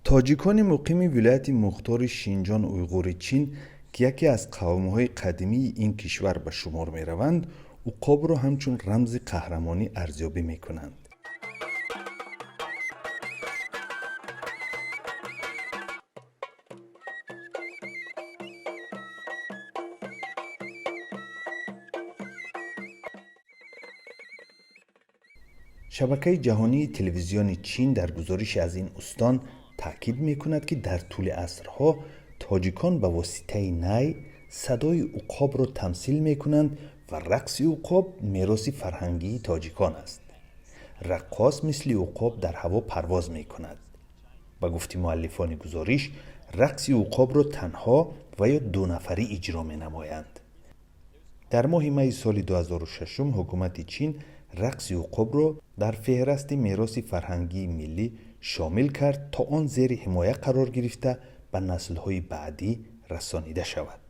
Тоҷикони муқими вилояти мухтори Шинҷон Уйғури Чин, ки яке аз қавмҳои қадимии ин кишвар ба шумор мераванд, уқобро ҳамчун рамзи қаҳрамонӣ арзёбӣ мекунанд. Шабакаи ҷаҳонии телевизиони Чин дар гузориши аз ин устон таъкид мекунад, ки дар тӯли асрҳо тоҷикон ба воситаи най садои уқобро тамсил мекунанд ва рақси уқоб мероси фарҳангии тоҷикон аст. Раққос мисли уқоб дар ҳаво парвоз мекунад. Ба гуфти муаллифони гузориш, рақси уқобро танҳо ва ё дунафарӣ иҷро менамоянд. Дар моҳи майи соли 2006 ҳукумати Чин рақси уқобро дар феҳрасти мероси фарҳангии миллӣ шомил кард, то он зери ҳимоя қарор гирифта, ба наслҳои баъдӣ расонида шавад.